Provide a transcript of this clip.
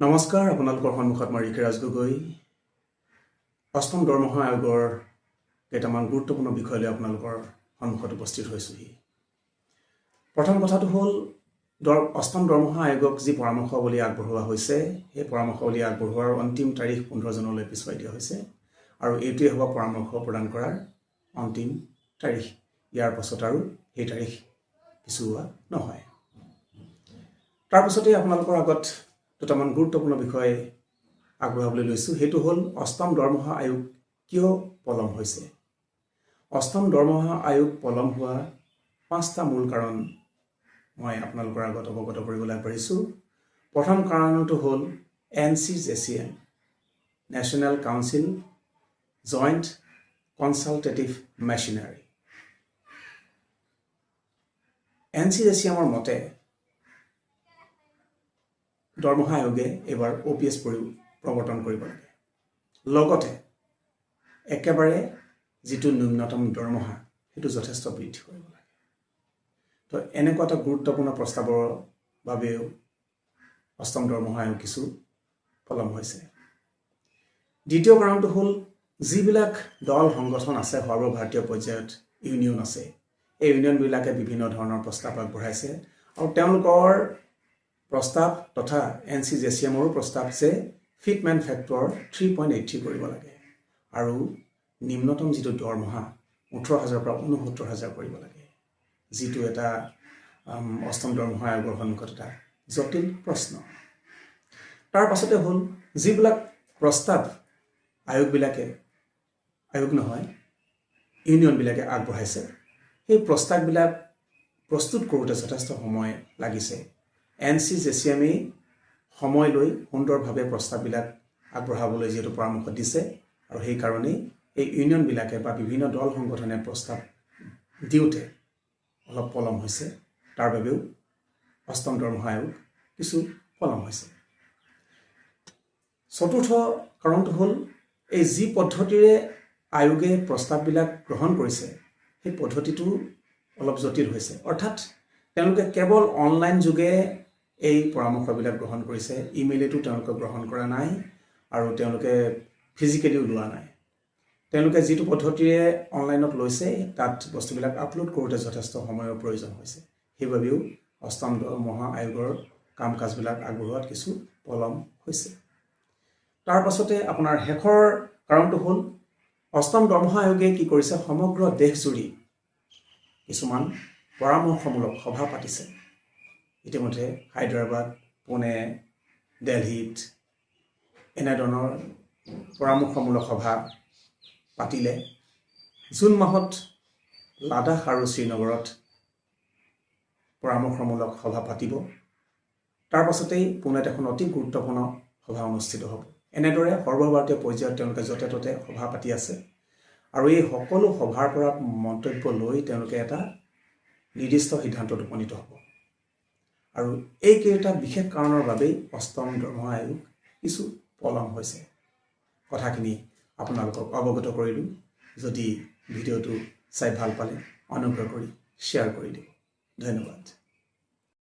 নমস্কাৰ, আপোনালোকৰ সন্মুখত মই ঋষিৰাজ গগৈ। অষ্টম দৰমহা আয়োগৰ কেইটামান গুৰুত্বপূৰ্ণ বিষয় লৈ আপোনালোকৰ সন্মুখত উপস্থিত হৈছোঁহি। প্ৰথম কথাটো হ'ল, অষ্টম দৰমহা আয়োগক যি পৰামৰ্শাৱলী আগবঢ়োৱা হৈছে, সেই পৰামৰ্শাৱলী আগবঢ়োৱাৰ অন্তিম তাৰিখ 15 জুনলৈ পিছুৱাই দিয়া হৈছে আৰু এইটোৱে হ'ব পৰামৰ্শ প্ৰদান কৰাৰ অন্তিম তাৰিখ। ইয়াৰ পাছত আৰু সেই তাৰিখ পিছুওৱা নহয়। তাৰপাছতেই আপোনালোকৰ আগত দুটামান গুৰুত্বপূৰ্ণ বিষয় আগবঢ়াবলৈ লৈছোঁ। সেইটো হ'ল, অষ্টম দৰমহা আয়োগ কিয় পলম হৈছে? অষ্টম দৰমহা আয়োগ পলম হোৱা পাঁচটা মূল কাৰণ মই আপোনালোকৰ আগত অৱগত কৰিবলৈ আগবাঢ়িছোঁ। প্ৰথম কাৰণটো হ'ল NCJCM, National Council Joint Consultative Machinery। এনচিজেচিএমৰ মতে দৰমহা আয়োগে এইবাৰ অ'পিএছ প্ৰৱৰ্তন কৰিব লাগে, লগতে একেবাৰে যিটো ন্যূনতম দৰমহা, সেইটো যথেষ্ট বৃদ্ধি কৰিব লাগে। তো এনেকুৱা এটা গুৰুত্বপূৰ্ণ প্ৰস্তাৱৰ বাবেও অষ্টম দৰমহা আয়োগ কিছু পলম হৈছে। দ্বিতীয় কাৰণটো হ'ল, যিবিলাক দল সংগঠন আছে, সৰ্বভাৰতীয় পৰ্যায়ত ইউনিয়ন আছে, এই ইউনিয়নবিলাকে বিভিন্ন ধৰণৰ প্ৰস্তাৱ আগবঢ়াইছে আৰু তেওঁলোকৰ প্ৰস্তাৱ তথা এনচিজেচিএমৰো প্ৰস্তাৱ যে ফিটমেণ্ট ফেক্টৰ 3.83 কৰিব লাগে আৰু নিম্নতম যিটো দৰমহা 18 হাজাৰৰ পৰা 69 হাজাৰ কৰিব লাগে, যিটো এটা অষ্টম দৰমহা আয়োগৰ সন্মুখত এটা জটিল প্ৰশ্ন। তাৰ পাছতে হ'ল, যিবিলাক প্ৰস্তাৱ আয়োগবিলাকে, আয়োগ নহয়, ইউনিয়নবিলাকে আগবঢ়াইছে, সেই প্ৰস্তাৱবিলাক প্ৰস্তুত কৰোঁতে যথেষ্ট সময় লাগিছে। এনচিজেচিএমেই সময় লৈ সুন্দৰভাৱে প্ৰস্তাৱবিলাক আগবঢ়াবলৈ যিহেতু পৰামৰ্শ দিছে আৰু সেইকাৰণেই এই ইউনিয়নবিলাকে বা বিভিন্ন দল সংগঠনে প্ৰস্তাৱ দিওঁতে অলপ পলম হৈছে। তাৰ বাবেও অষ্টম দৰমহা আয়োগ কিছু পলম হৈছে। চতুৰ্থ কাৰণটো হ'ল, এই যি পদ্ধতিৰে আয়োগে প্ৰস্তাৱবিলাক গ্ৰহণ কৰিছে, সেই পদ্ধতিটো অলপ জটিল হৈছে। অৰ্থাৎ তেওঁলোকে কেৱল অনলাইন যোগে এই পৰামৰ্শবিলাক গ্ৰহণ কৰিছে। ইমেইলেতো তেওঁলোকে গ্ৰহণ কৰা নাই আৰু তেওঁলোকে ফিজিকেলিও লোৱা নাই। তেওঁলোকে যিটো পদ্ধতিৰে অনলাইনত লৈছে, তাত বস্তুবিলাক আপলোড কৰোঁতে যথেষ্ট সময়ৰ প্ৰয়োজন হৈছে। সেইবাবেও অষ্টম দৰমহা আয়োগৰ কাম কাজবিলাক আগবঢ়োৱাত কিছু পলম হৈছে। তাৰ পাছতে আপোনাৰ শেষৰ কাৰণটো হ'ল, অষ্টম দৰমহা আয়োগে কি কৰিছে, সমগ্ৰ দেশজুৰি কিছুমান পৰামৰ্শমূলক সভা পাতিছে। ইতিমধ্যে হায়দৰাবাদ, পুনে, দেলহিত এনেধৰণৰ পৰামৰ্শমূলক সভা পাতিলে। জুন মাহত লাডাখ আৰু শ্ৰীনগৰত পৰামৰ্শমূলক সভা পাতিব। তাৰ পাছতেই পুনেত এখন অতি গুৰুত্বপূৰ্ণ সভা অনুষ্ঠিত হ'ব। এনেদৰে সৰ্বভাৰতীয় পৰ্যায়ত তেওঁলোকে য'তে ত'তে সভা পাতি আছে আৰু এই সকলো সভাৰ পৰা মন্তব্য লৈ তেওঁলোকে এটা নিৰ্দিষ্ট সিদ্ধান্তত উপনীত হ'ব। আৰু এইকেইটা বিশেষ কাৰণৰ বাবেই অষ্টম দৰমহা আয়োগ কিছু পলম হৈছে। কথাখিনি আপোনালোকক অৱগত কৰিলোঁ। যদি ভিডিঅ'টো চাই ভাল পালে, অনুগ্ৰহ কৰি শ্বেয়াৰ কৰি দিব। ধন্যবাদ।